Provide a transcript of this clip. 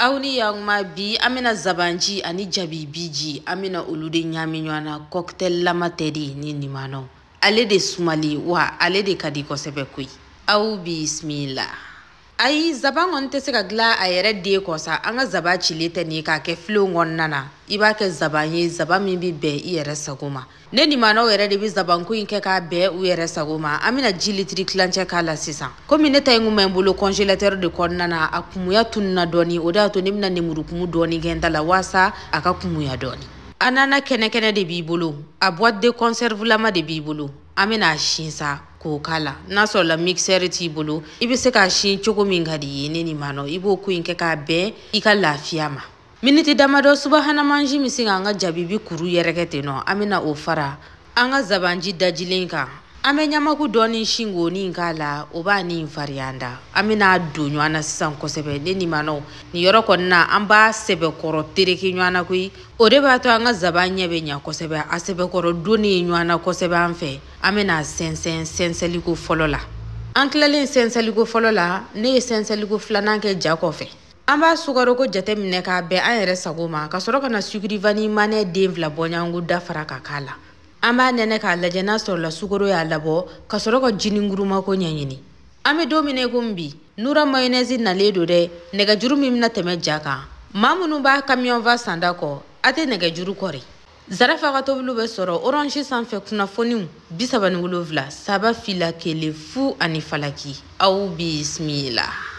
Aw ni yakuma bi an bɛna zabanji ani jabibiji an bɛna olu de ɲaami ɲɔgɔn na cocktail lama tɛ de ni nin ale de sumali wa ale de ka di kosɛbɛ koyi. Aw bisimila. Ayi, zaban kɔni tɛ se ka dilan a yɛrɛ den kɔ sa. An ka zaban cilen tɛ nin ye k'a kɛ filenw kɔnɔna na. I b'a kɛ zaban ye, zaban min bɛ bɛn i yɛrɛ sago ma. Ne limanaw yɛrɛ de bɛ zabanko in kɛ k'a bɛn u yɛrɛ sago ma. An bɛna ji litiri tilancɛ k'a la sisan. Komi ne ta in kun bɛ n bolo congélateur de kɔnɔna na, a kumuya tununa dɔɔni, o de y'a to ne bɛna nemurukumu dɔɔni kɛ n ta la walasa a ka kumuya dɔɔni. Ananas kɛnɛ kɛnɛ de b'i bolo, a boîte de conserve lama de b'i bolo, an bɛna a sin sa k'o k'a la. N'a sɔrɔla mixeur t'i bolo, i bɛ se k'a sin cogo min ka di i ye. Ne ni maa i b'o ko in kɛ k'a bɛn i ka lafiya ma. Miniti damadɔ, subahana mansin bɛ se k'an ka jabibi kuru yɛrɛkɛ ten nɔ. An bɛna o fara an ka zabanji dajilen kan. An bɛ ɲamaku dɔɔni sin k'o nin k'a la, o b'a ni fariya da. An bɛna don ɲɔgɔn na sisan kosɛbɛ. Ne ni maa, nin yɔrɔ kɔni na, an b'a sɛbɛkɔrɔ tereke ɲɔgɔn na koyi. O de b'a to an ka zaban ɲɛ bɛ ɲa kosɛbɛ, a sɛbɛkɔrɔ donnen ɲɔgɔn na kosɛbɛ. An fɛ, an bɛna sɛnsɛn sɛnsɛnliko fɔlɔ la. An tilalen sɛnsɛnliko fɔlɔ la, ne ye sɛnsɛnliko filanan kɛ ja kɔfɛ. An b'a sukaro ko jateminɛ k'a bɛn an yɛrɛ sago ma, ka sɔrɔ ka na sucre vanille manɛ den 2 bɔɲɔgɔnko dafara ka k'a la. An b'a nɛnɛ k'a lajɛ n'a sɔrɔla sukaro y'a labɔ, ka sɔrɔ ka jiningurumako ɲɛɲini. An bɛ don min na i komi bi, Nura mayonnaise nalen don dɛ. Nɛgɛjuru min bɛna tɛmɛ ja kan, maa minnu b'a camion va sanda kɔ, a tɛ nɛgɛjuru kɔri. Zarafa ka tobiliw bɛ sɔrɔ Orange sanfɛ. Kunnafoniw 37 3 0 1 0 ani falaki. Aw bisimila.